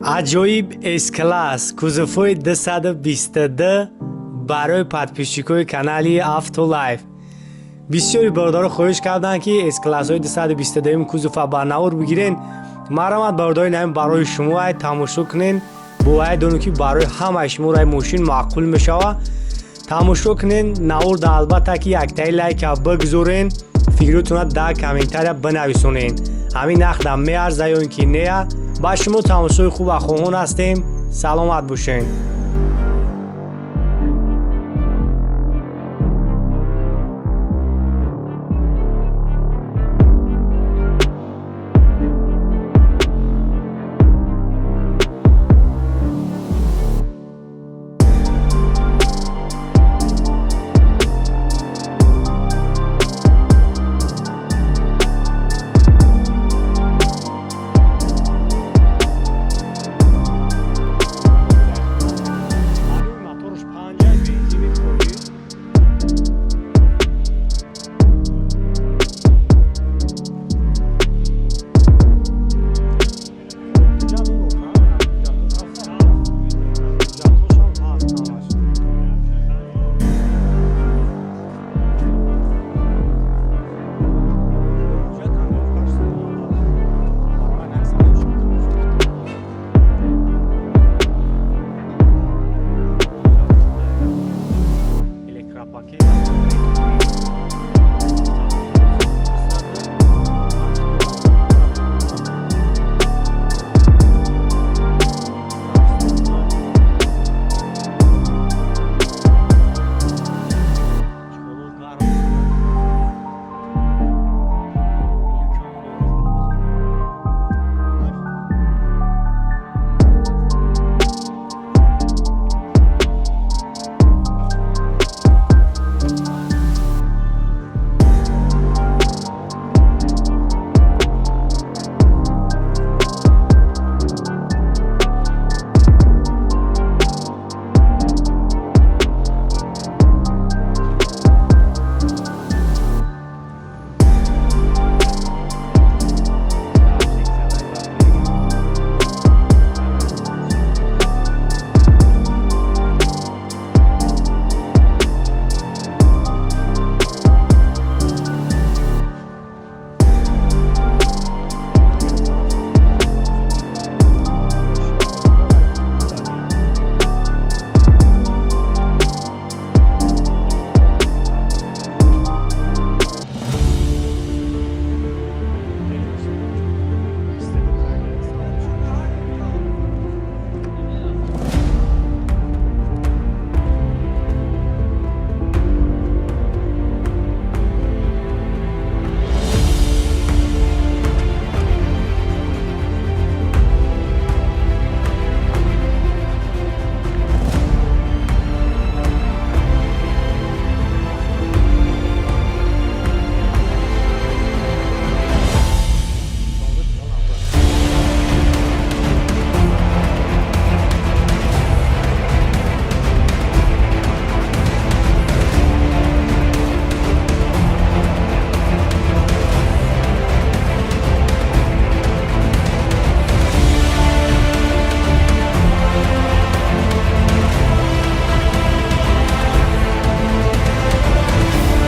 Аҷоиб С-класс, кузовҳои 222 барои подписчикои канали Автолайф. Бисёри бародаро хоҳиш карданд, ки С-классҳои 222 кузова ба навор бигирен. Марҳамат, бародари наим, барои шумо ай тамошо кунен. Боварӣ дорем, ки барои ҳамаи шумо рай мошин маъқул мешава. Тамошо кунен наворда, албатта, ки яктаи лайка бигзорен, фикротона дар комментария бинависонен, ҳамин нақда меарза ё ин ки нея. Ба шумо тамошои хуба хоҳон ҳастем. Саломат бошед.